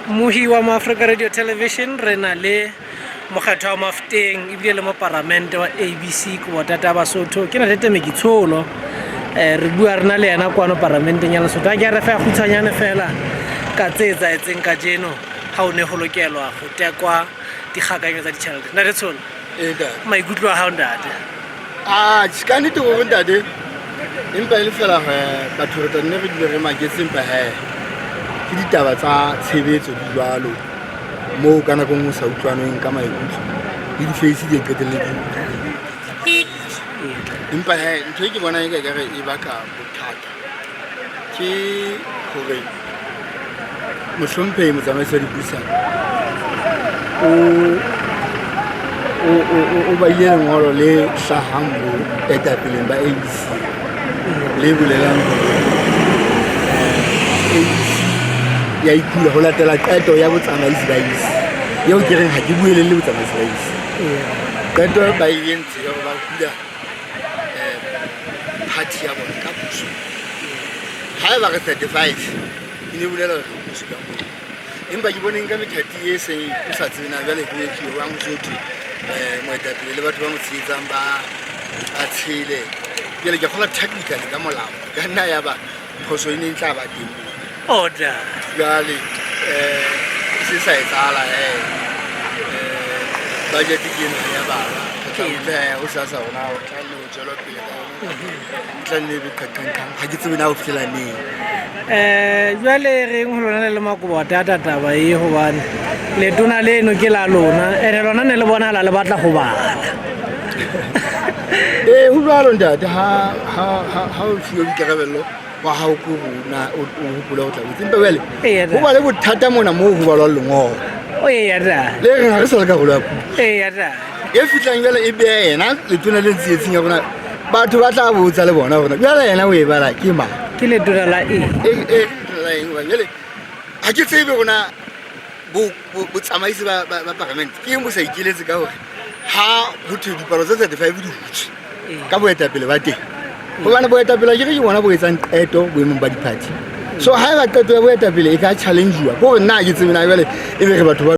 Mohi wa Moafrika Radio Television, re na le mokgatho wa Mafeteng ebile le moparamente wa ABC ko botata Basotho, ke na le Teme Kitsholo. Re bua re na le yena kwano paramenteng ya Lesotho. A ke re fa kgutshwanyane fela ka tse etsahetseng kajeno ha o ne ho lokelwa go tekwa dikgakanyo tsa ditjhelete. Ntate Tsholo, maikutlo a hao, ntate? A ka nnete gore, ntate, empa e le fela batho re tla nne re dule re maketse, empa he ke ditaba tsa tshebetso di jwalo, moo ka nako nngwe o sa utlwaneng ka maikutlo le di-face di qetelle di. Empa he ntho e ke bonang e ka kare e baka bothata ke hore mohlomphehi motsamaisi wa dipuisano o baile lengolo le hlahang boetapeleng ba ABC le bolelang hore ABC ya ikula ho latela qeto ya botsamaisi ba ABC, eo ke reng ha ke buele le botsamaisi ba ABC. Qeto ba e entse ya hore ba hula party ya bona ka puso. Haeba re 35, e ne bolela hore re puso ka moo, empa ke boneng ka methati e seng o sa tsebe na jwale ho etsuwe jwang. Ho so thwe moetapele le batho ba mo tshehetsang ba ba tshele. Jwale ke kgola technically ka molao ka nna ya ba phoso e ne e tla ba teng moo. Order. Jwale e se sa etsahala he budget ke ena ya bala, re tla utlwa ho sasa hona ho tla nne ho tswelwa pele ka yona, e tla nne e be qaqangqang, ha ke tsebe na ho fihlela neng. Jwale reng ho lona le le makobo tata taba e, hobane letona leno ke la lona, ene lona ne le bonahala le batla ho bala? Ee, ho jwalo, ntate. Ha o fuwe boikarabello wa hao ke hore o hopole ho tla botse, empa jwale ho ba le bothata mona moo ho balwang lengolo O eya da. le reng ha re sa le karolo ya puso Eya da. e fihlang. Jwale e beha yena letona le tsietsing ya rona, batho ba tla botsa le bona rona, jwale yena o e bala ke mang? Ke letona la eng? E letona la eng? Hobane jwale ha ke tsebe rona botsamaisi ba paramente ke eng bo sa ikeletse ka hore ha ho thwe dipalo tse 35 di hutswe ka boetapele ba teng, hobane boetapele ke re ke bona bo etsang qeto boemong ba di-party. So ha eba qeto ya boetapele e ka challengiwa ke hore nna ha ke tsebe na jwale e be re batho ba